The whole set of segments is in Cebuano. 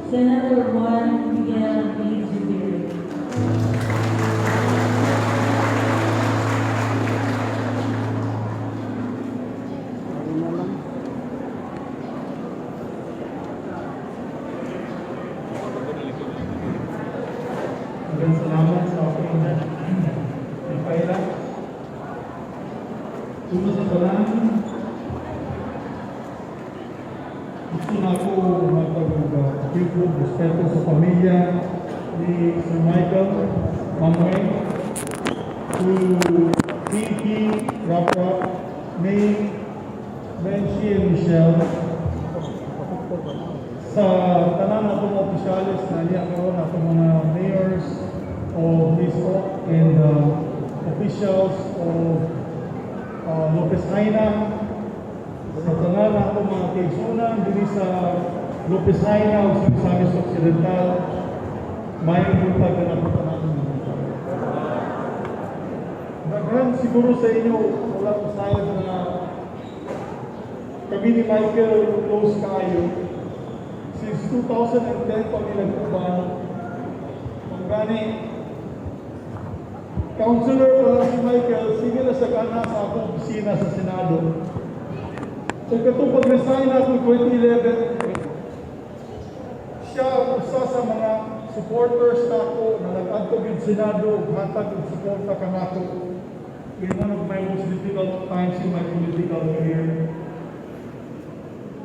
Senator Juan Miguel B. Zubiri. Ayun na lang. Maraming salamat sa akong Rafaela. Una sa tanan, gusto na ako magpag-tigog respeto sa pamilya ni Sir Michael Mamueng, to Kiki, Rap Rap, May, Benji and Michelle, sa tanan na mga opisyales na niya karon, ato mga mayors of MisOcc and officials of Lopez Jaena, sa tanan na ato mga kaigsunan dinhi sa Lopez Jaena ug sa Misamis Occidental, maayong buntag kanato tanan. Daghan siguro sa inyo wala pasayod na kami ni Michael close kaayo. Since 2010 pa mi nag-uban. Ang gani, councilor pa lang si Michael, sige na sa kana sa akong opisina sa Senado. So katong pag-resign ako 2011, siya ang usa sa mga supporters nako na nag-adto gyud Senado ug hatag og suporta kanako in one of my most difficult times in my political career.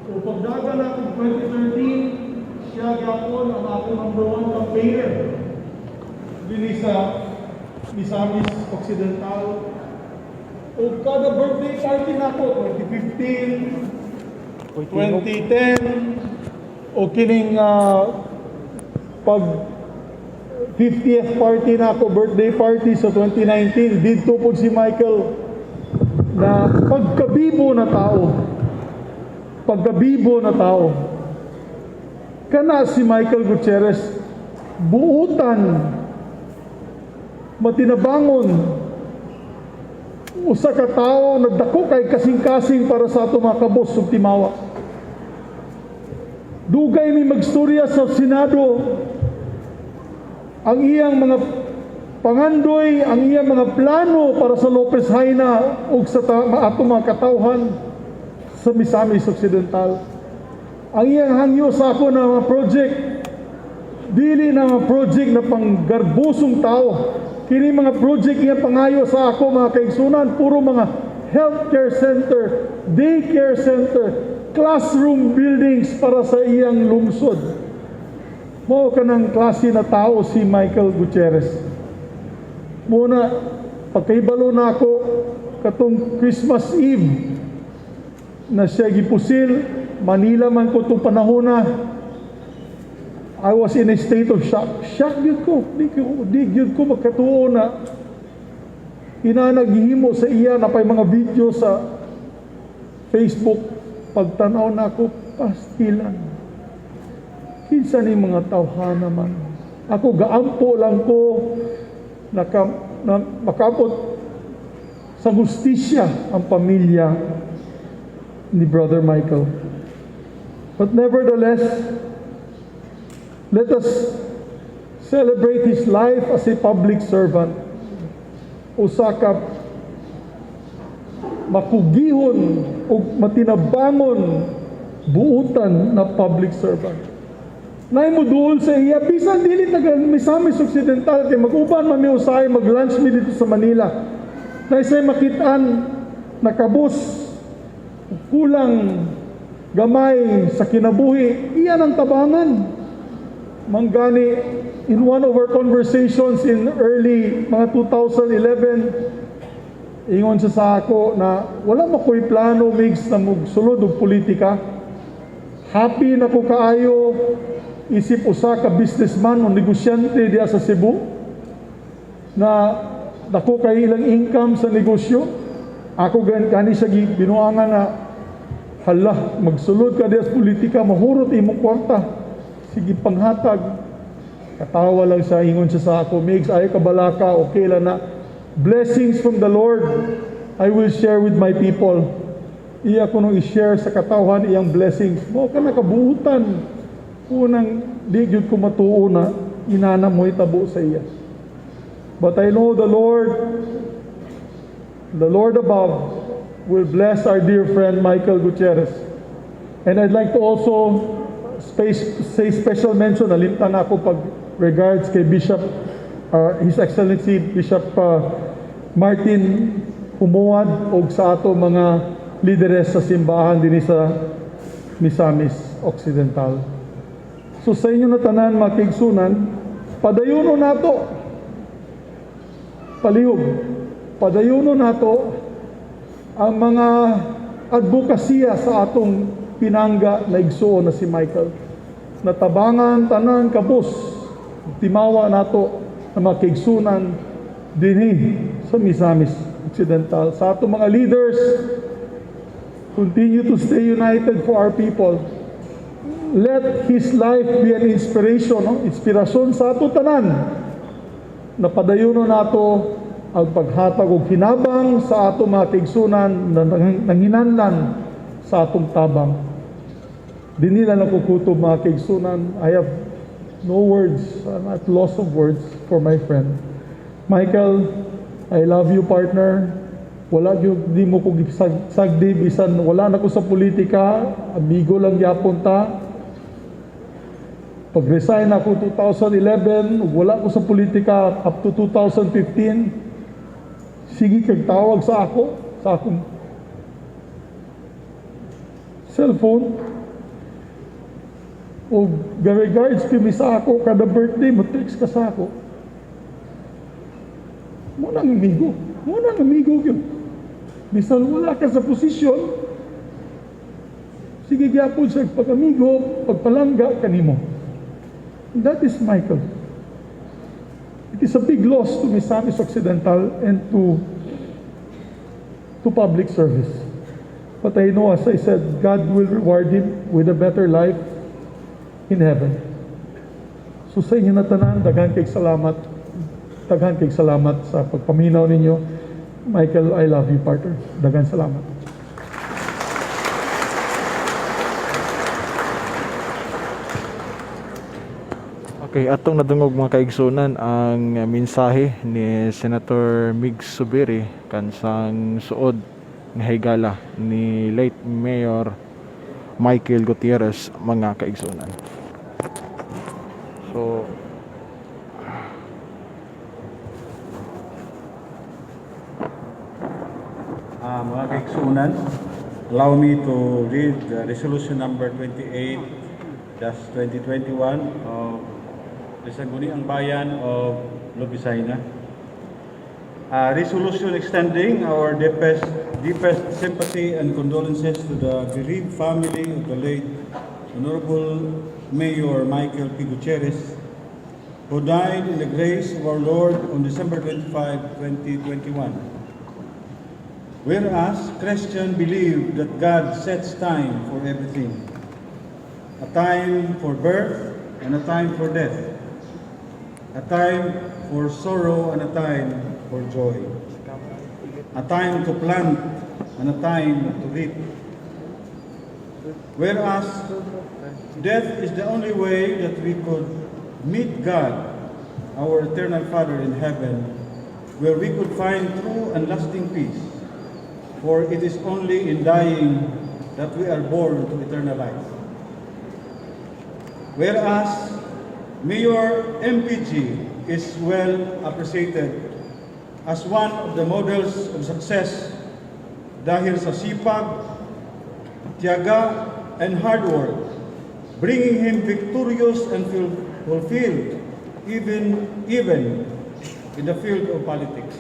So pagdagan natin 2013, siya gyapon ang akong number one campaigner dinhi sa Misamis Occidental. O kada birthday party nako, 2015, 2010, o kining pag 50th party nako, birthday party sa 2019, didto pod si Michael na pagkabibo na tao. Pagkabibo na tao. Kana si Michael Gutierrez, buutan, matinabangon, usa ka tawo nagdako kay kasing-kasing para sa ato mga kabos ug timawa. Dugay mi magstorya sa Senado. Ang iyang mga pangandoy, ang iyang mga plano para sa Lopez Jaena ug sa ato mga katawhan sa Misamis Occidental. Ang iyang hangyo sa ako na mga project, dili na mga project na panggarbusong tao. Kini mga project iyang pangayo sa ako, mga kaigsunan, puro mga healthcare center, daycare center, classroom buildings para sa iyang lungsod. Mao kanang klase na tao si Michael Gutierrez. Muna, pagkaibalo na ako katong Christmas Eve na siya gipusil, Manila man ko itong panahon na, I was in a state of shock. Shock gyud ko. Di gyud ko makatuo na ina naghihimo sa iya na pay mga video sa Facebook. Pagtanaw na ako, pastilan. Kinsa ni mga tawhana man? Ako gaampo lang ko na makapot sa hustisya ang pamilya ni Brother Michael. But nevertheless, let us celebrate his life as a public servant. Usa ka makugihon o matinabangon buutan na public servant. Nay mo duol sa iya, bisan dili taga Misamis Occidental kay mag-uban man mi usahay, mag-lunch mi dito sa Manila. Nay say makitaan nakabos, kulang gamay sa kinabuhi, iyan ang tabangan. Manggani, in one of our conversations in early mga 2011, ingon siya sa ako na wala mo ko'y plano, Migs, na magsulod og politika. Happy na ko kaayo isip usa ka businessman o negosyante diya sa Cebu na dako kay ilang income sa negosyo. Ako gan kani siya binuangan na, "Hala, magsulod ka diya sa politika, mahurot imong kwarta. Sige panghatag." Katawa lang siya, ingon siya sa ako, "Migs, ayaw ka balaka, okay lang na. Blessings from the Lord, I will share with my people." Iya ko nung i-share sa katawhan iyang blessings. Mo ka nakabuutan. Unang di gyud ko matuo na inana mohitabo sa iya. But I know the Lord above, will bless our dear friend Michael Gutierrez. And I'd like to also say special mention, nalimtan ako pag regards kay Bishop, His Excellency Bishop Martin Umuad og sa ato mga lideres sa simbahan dinhi sa Misamis Occidental. So sa inyo na tanan, mga kaigsunan, padayuno nato. Palihog. Padayuno nato ang mga advokasya sa atong pinangga na igsuon na si Michael. Natabangan tanan kabus timawa nato na mga kaigsunan dinhi sa Misamis Occidental. Sa atong mga leaders, continue to stay united for our people. Let his life be an inspiration, no? Inspirasyon sa ato tanan. Napadayuno nato ang paghatag og hinabang sa ato mga kaigsunan na nanghinanlan sa atong tabang. Dinhi na lang ko kutob, mga kaigsunan. I have no words. I'm at loss of words for my friend. Michael, I love you, partner. Wala gyud di mo ko sagdi bisan wala na ko sa politika, amigo lang gyapon ta. Pag-resign ako 2011, ug wala ko sa politika up to 2015. Sige kag tawag sa ako, sa akong cellphone. O regards kami sa ako kada birthday mo, text ka sa ako. Mao nang amigo. Mao nang amigo gyud. Bisan wala ka sa posisyon, sige gyapon siya pag-amigo, pagpalangga kanimo. That is Michael. It is a big loss to Misamis Occidental and to public service. But I know, as I said, God will reward him with a better life in heaven. So sa inyo na tanan, daghan kay salamat. Daghan kay salamat sa pagpaminaw ninyo. Michael, I love you, partner. Daghan salamat. Okay, atong nadungog, mga kaigsunan, ang mensahe ni Senator Migz Zubiri kansang suod nga higala ni late Mayor Michael Gutierrez, mga kaigsunan. So Mga kaigsunan, allow me to read the resolution number 28-2021 of the Sangguniang Bayan of Lopez Jaena. Resolution extending our deepest sympathy and condolences to the bereaved family of the late Honorable Mayor Michael P. Gutierrez, who died in the grace of our Lord on December 25, 2021. Whereas Christians believe that God sets time for everything, a time for birth and a time for death, a time for sorrow and a time for joy, a time to plant and a time to reap. Whereas death is the only way that we could meet God, our eternal Father in heaven, where we could find true and lasting peace. For it is only in dying that we are born to eternal life. Whereas Mayor MPG is well appreciated as one of the models of success dahil sa sipag, tiyaga, and hard work, bringing him victorious and fulfilled even in the field of politics.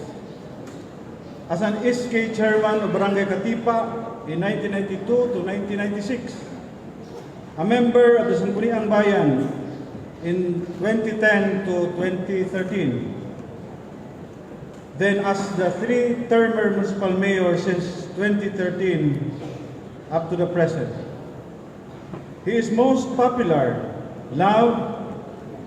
As an SK chairman of Barangay Katipa in 1992 to 1996, a member of the Sangguniang Bayan in 2010 to 2013, then as the three-termer municipal mayor since 2013 up to the present. He is most popular, loved,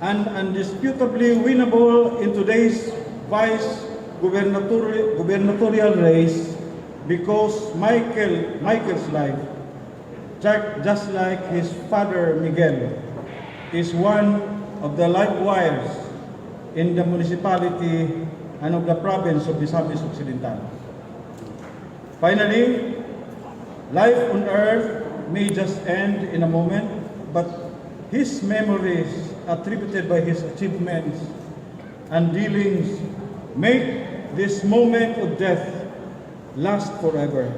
and undisputably winnable in today's vice gubernatorial race because Michael's life, just like his father Miguel, is one of the live wires in the municipality and of the province of Misamis Occidental. Finally, life on earth may just end in a moment, but his memories, attributed by his achievements and dealings, make this moment of death last forever.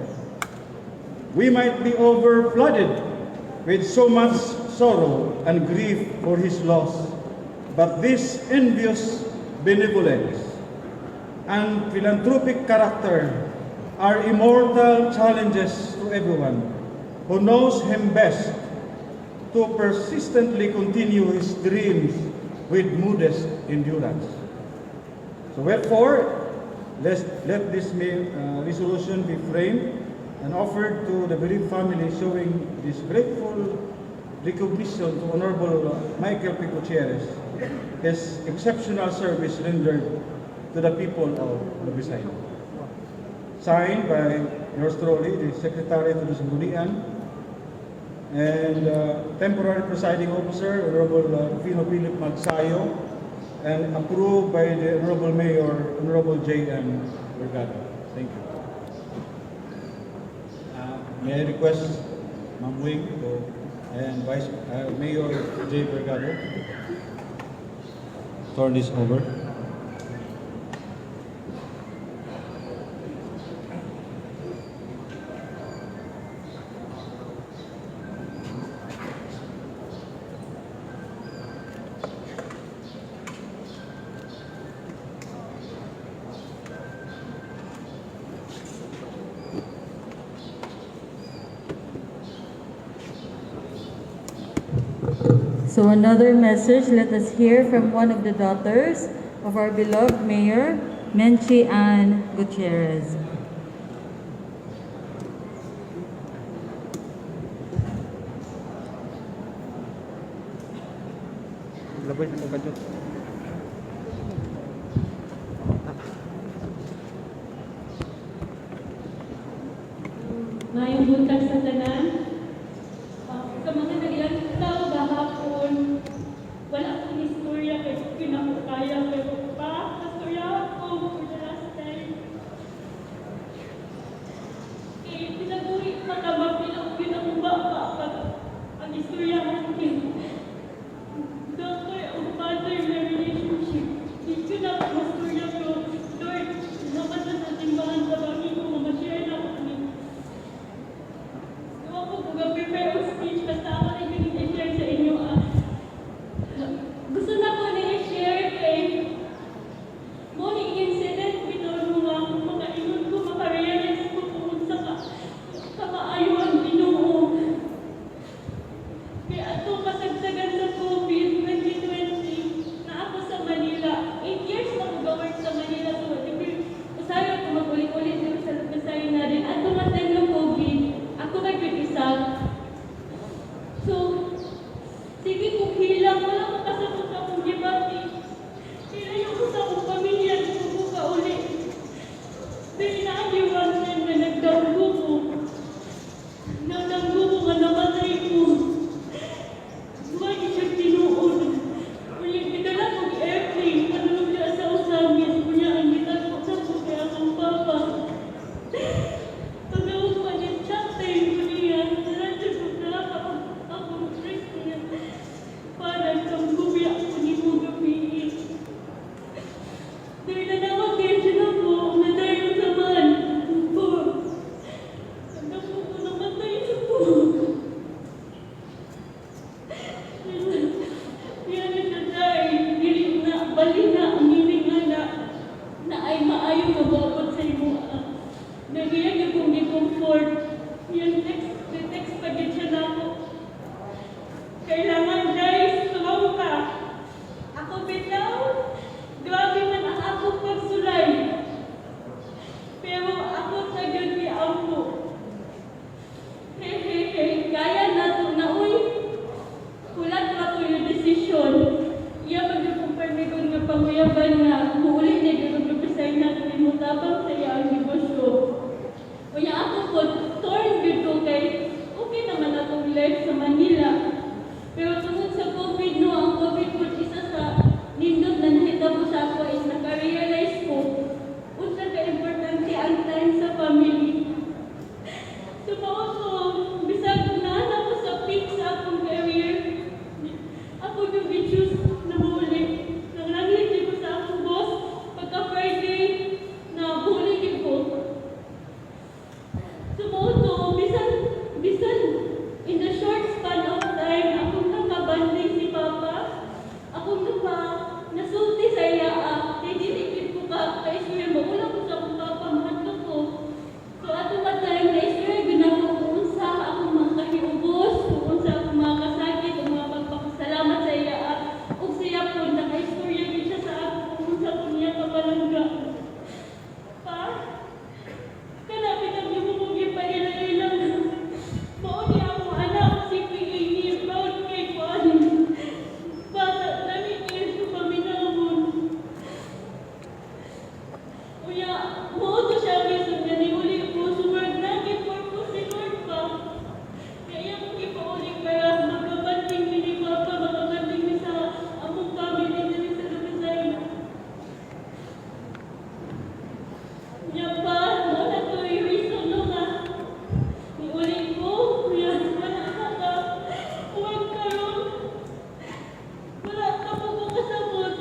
We might be over flooded with so much sorrow and grief for his loss, but this envious benevolence and philanthropic character are immortal challenges to everyone who knows him best to persistently continue his dreams with modest endurance. So wherefore, let this resolution be framed and offered to the bereaved family, showing this grateful recognition to Honorable Michael P. Gutierrez, his exceptional service rendered to the people of Lopez Jaena. Signed by yours truly, the Secretary to the Sangguniang, and Temporary Presiding Officer, Honorable Rufino Philip Magsayo, and approved by the Honorable Mayor, Honorable J.M. Bergado. Thank you. May I request Ma'am Wing and Vice Mayor J. Bergado turn this over. So another message, let us hear from one of the daughters of our beloved mayor, Menchi Ann Gutierrez. Labay sa kong. Maayong buntag sa tanan. Sa mga naglantaw gahapon, wala akong istorya kay pinakukaya, pero pa, kastorya ako for the last time. Kay pinaguhi pa ka, mapila yun ang baba pag ang istorya ko kay daughter o father na relationship. Hindi na ako mastorya, pero Lord, naman sa simbahan sa bangin ko, ma-share na ako ni. So ako kung prepare og speech, basta ako na yung i-share sa inyo. Gusto na ko na i-share kay mo ni incident bitaw mo nga kung makaingon ko, makarealize ko kung unsa ka kamaayo ang Ginoo. Kaya atong kasagsagan sa COVID 2020 na ako sa Manila. 8 years na ko work sa Manila, so di usahay ako mag-ulit-ulit dito sa Lopez na din. Ato nga time ng COVID, ako na gyud isa. So, sige kong hilang, wala ko kasabot akong gibati. Nilayo ko sa akong pamilya, di ko kauli. Dahil naagi one time na nagdanggo ko. Nagdanggo ko nga namatay ko. Buhay siya tinuod. Unya gidala kog airplane, padulong niya sa Ozamiz. Unya ang gitagpo sa ko kay akong papa. Pagawag pa niya, chat time ko niya. Nandiyan ko na akong stress niya. Para kang gubiya ko ni mo gabi. Dahil nanawag kayo siya na po, nadayo naman. Po. Nagdampo ko, namatay na po. Yan siya dahil, dili na, bali na, ang meaning nga na, na ay maayo mababot sa imo. Nagiyan yung kong gi-comfort. Yan text, text pa gid siya na ako. Kailangan, guys, strong ka. Ako bitaw, grabe man ang akong pagsulay. Pero ako sa gyud ni Ampo. Hehehe, kaya na to na uy. Kulat ra ko yung desisyon. Iya man yung kong permigon nga panguyaban nga muuli na yung naglupisay na kung imutabang sa iya ang negosyo. Unya ako po, torn gyud ko kay okay naman akong life sa Manila. Pero tungod sa COVID no, gi-choose na muuli. Nanglangit ko sa akong boss pagka Friday na muuli gyud ko. So mao to, bisan bisan in the short span of time akong naka-bonding si Papa, akong nasulti sa iya ah, kay dili gyud ko ka kaistorya, maulaw ko sa akong papa, mahadlok ko. So ato nga time na istorya gyud nako kung unsa akong mga kahiubos, kung unsa akong mga kasakit ug mga pagpakasalamat sa iya ah. Ug siya po nakaistorya gyud siya sa ako kung unsa ko niya kapalangga. Pa, kana bitang imo kong gipaila-ila. Mao ni akong anak si PA ni, proud kay ko ani. Bata lami kaayo siya paminawon. Unya, mao to siya reason nga niuli ko, sumurag na purpose si Lord pa. Kaya iya kong gipauli para magka-bonding mi ni Papa, magka-bonding mi sa among family diri sa Lubisay. Nya pa, mao na to yung reason no nga niuli ko, unya wala na ka. Huwag karon. Wala ka po ko kasabot.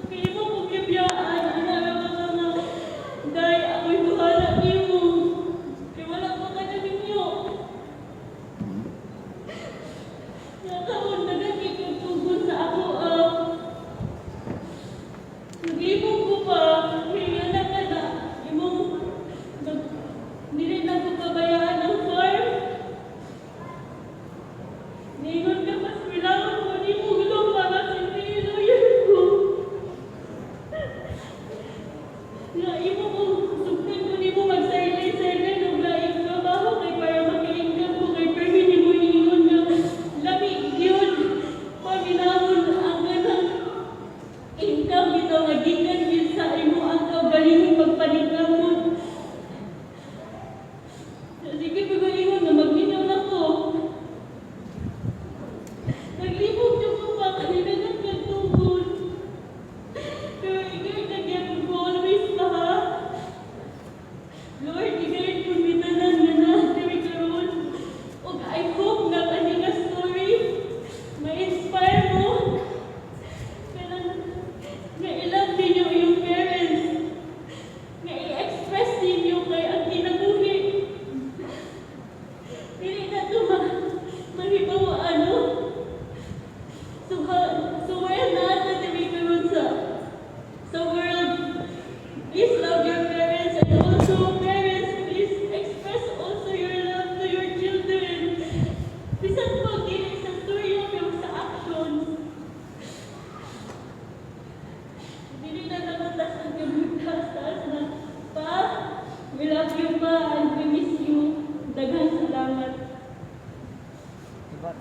Kay imo kong gibiyaan, ana ra ka nga, "Day, ako'y bahala nimo. Kay wala pa ka naminyo." Nga karon daghan kay kag tugon sa ako ah. Naglibog ko pa, kay anak ka na, imong nag dili na ko pabayaan ang farm. Ningon ka mas milangon ko nimo lupa mas hindi lawyer ko. Nga imo kong sugtan ko nimo mag-sideline og laing trabaho kay para maka-income ko, kay permi nimo ingon nga lami gyud paminawon ang kanang income bitaw nga gikan gyud sa imo ang kaugalingon pagpaningkamot. Sige pa ko ingon nga magminaw na ko. Naglibog jud ko pa kay daghan kag tugon. Pero i-guard na gyapon ko always pa ha. Lord, i-guard po mi tanan nga naa diri karon. Ug I hope nga kani nga story ma-inspire mo. Kanang nga i-love ninyo iyong parents. Nga i-express ninyo kay ang kinabuhi. Dili na to mahibaw ano. So, so where na diri karon sa world. Please love your parents, and also parents, please express also your love to your children. Bisan po dili sa storya pero sa actions. Dili na nakatas ang kabutas taas na pa. We love you pa and we miss you. Daghang salamat. Diba?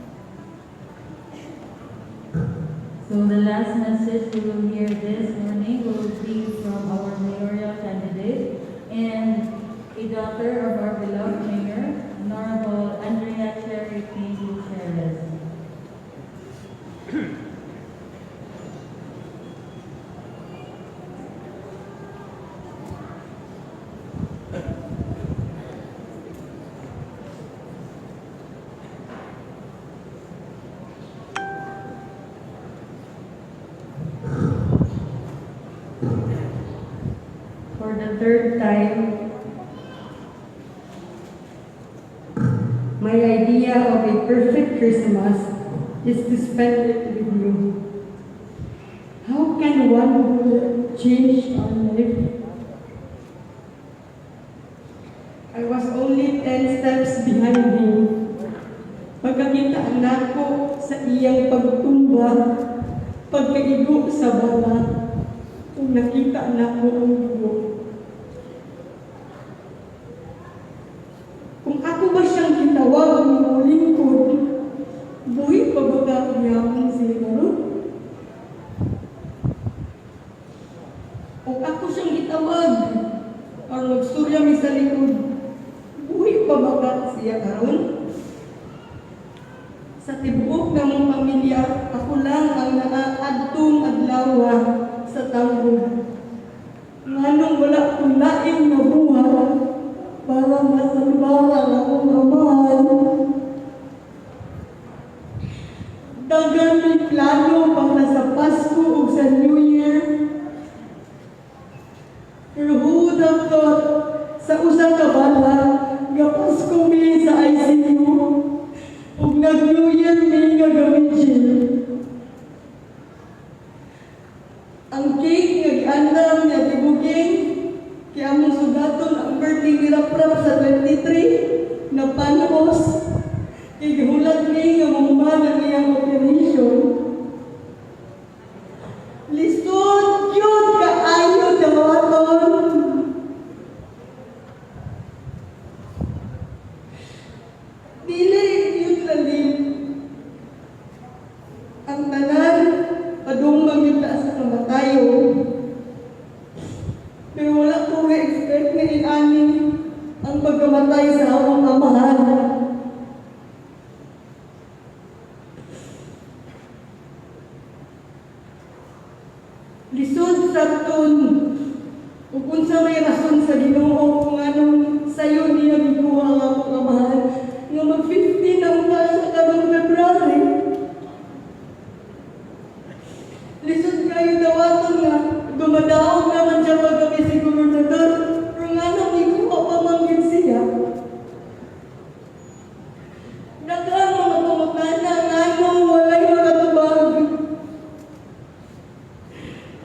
So the last message we will hear this morning will be from our mayoral candidate and a daughter of our beloved mayor, Honorable Andrea Cherry P. Gutierrez. For the third time, my idea of a perfect Christmas is to spend it with you. How can one bullet change our life? I was only 10 steps behind him. Pagkakita nako sa iyang pagtumba, pagkaigo sa bala, kung nakita nako ang dugo. Kung ako ba siyang gitawag nga molingkod, buhi pa ba ka gihapon siya karon? Kung ako siyang gitawag, aron magstorya mi sa likod, buhi pa ba ka siya karon? Sa tibuok namong pamilya, ako lang ang nakaadtong adlaw sa tambog. Nganong wala kong laing nabuhat para masalbar ang akong amahan. Daghan may plano para sa Ang cake nga giandam ni Ate Buging, kay among sugaton ang birthday ni Raprap sa 23 na panhos. Kay gihulat mi nga mahuman ang iyang operation. Lisod gyud kaayo dawaton. Dili gyud lalim. Ang tanan padung man gyud ta sa kamatayon. Pero wala ko nga-expect nga inani ang pagkamatay sa among amahan. Lisod sabton ug unsa may rason sa Ginoo kung anong sayo niya gikuha ang akong amahan nga mag-15 ang ta siya karong February. Lisod kayo dawaton nga dumadaog naman siya pagkami si gobernador, pero nga nang ikuha pa man gyud siya. Daghang mga pangutana nganong walay makatubag.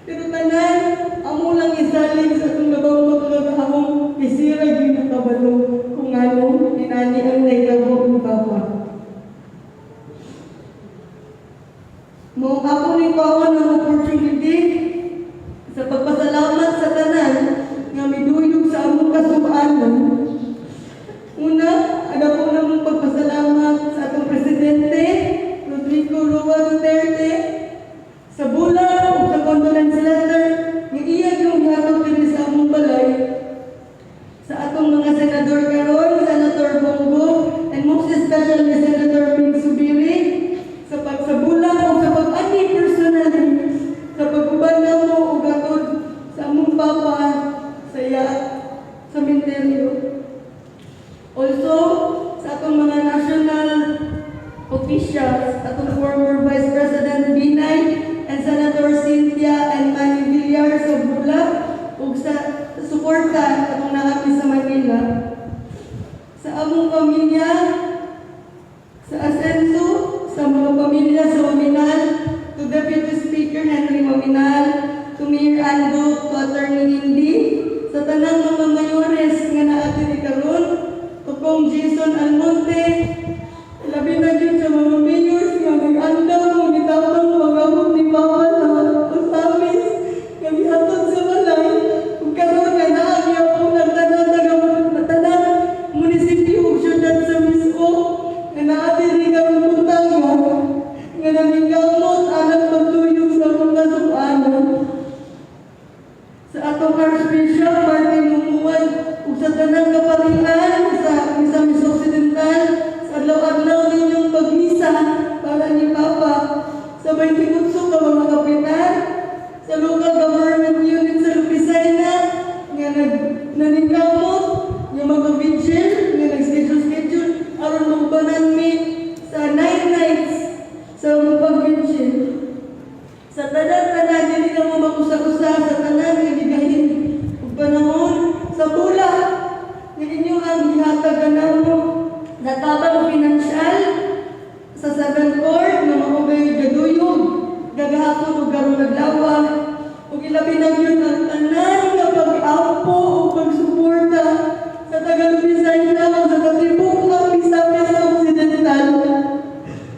Pero tanan, amo lang isalig sa atong labang magkakahong bisira gyud nakabalo kung nganong inani ang nahitabo ni Papa. Mao ako ning kuhaon ng opportunity sa pagpasalamat sa tanan nga miduyog sa among kasub-anan. Una, ada po namong pagpasalamat sa atong presidente, Rodrigo Roa Duterte, sa bulan ug sa condolence letter nga iya yung gihatod dinhi sa among balay. Sa atong mga senador karon, Senator Bong Go, and most especially Senator Migz Zubiri, sa pagsabulan ug sa pag-ani personally sa pag-uban namo ug hatod sa among papa sa iya sa sementeryo. Also, sa atong mga national officials, atong former Vice President Binay and Senator Cynthia and Manny Villar sa Bula, ug sa suporta atong naa mi sa Manila. Sa among pamilya, sa Asenso, sa mga pamilya sa Oaminal, to Deputy Speaker Henry Oaminal, to Mayor Ando, to Attorney Indy, sa tanang mga mayores nga naa diri karon, to Kong Jason Almonte, labi na gyud sa mga mayors nga nag-andam o gitabang mag-amot ni Papa sa Ozamiz, nga gihatod sa balay, ug karon nga naa gyapon ang tanan taga tanan munisipyo ug syudad sa MisO, nga naa diri karon buntaga, nga naningkamot alang pagtuyok sa among kasub-anan. Sa atong Archbishop Martin Lumuan ug sa tanang kaparian sa Misamis Occidental sa adlaw-adlaw ninyong pagmisa para ni Papa, sa 28 ka mga kapitan sa local government unit sa Lopez-Haina nga nag naningkamot nga mag-vigil nga nag-schedule-schedule aron maubanan mi sa 9 nights sa among pag-vigil. Sa tanan-tanan, dili na mo mag-usa-usa sa tanan nga gigahin ug panahon sa bula nga inyo ang gihatag kanamo na tabang pinansyal sa seventh court nga mao gay gaduyog gagahapon ug karon adlaw, ug ilabi na gyud ang tanan nga pag-ampo ug pagsuporta sa taga Lopez-Haina ug sa katibuk ang Misamis Occidental.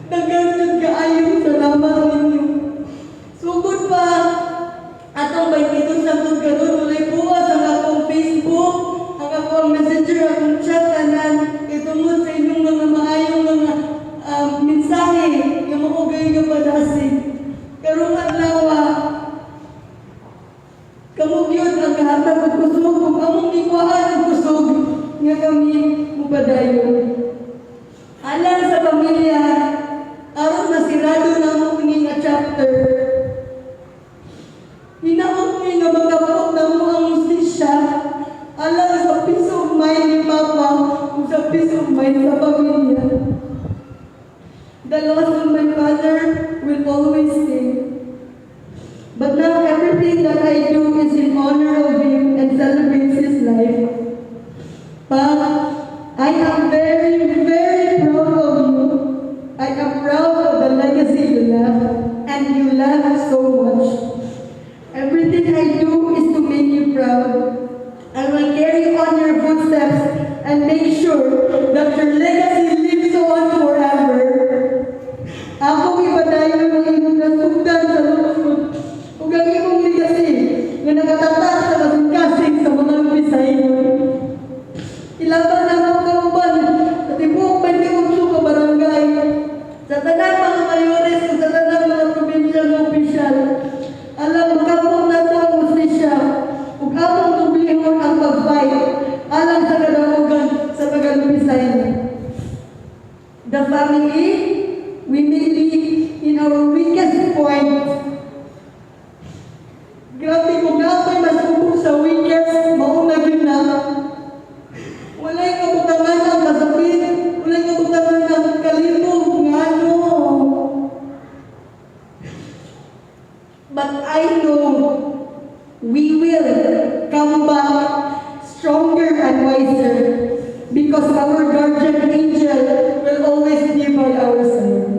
Daghan jud kaayong salamat ninyo. Sugod pa atong 22 samtong karon, walay puwas ang akong Facebook, ang akong Messenger, akong chat tanan kay tungod sa inyong mga maayong mga mensahe nga mao gay nga padasig. Karong adlaw, kamo gyud ang gahatag og kusog ug among gikuhaan og kusog nga kami mopadayon. Alang sa pamilya, aron masirado namo ini nga chapter. Hinaot mi nga makabot namo ang hustisya alang sa peace of mind ni Papa ug sa peace of mind sa pamilya. The loss of my father will always stay. But now everything that I do is in honor of him and celebrates his life. Pa, I am very, very proud of you. I am proud of the legacy you left, and you left so much. I But I know we will come back stronger and wiser because our guardian angel will always be by our side.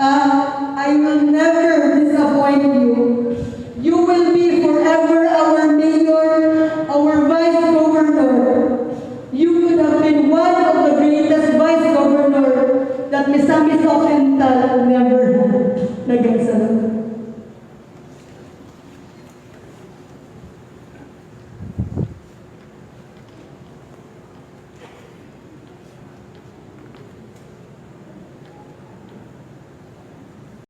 I will never disappoint you. You will be forever our mayor, our vice governor. You could have been one of the greatest vice governor that Misamis Occidental never had. Daghang salamat.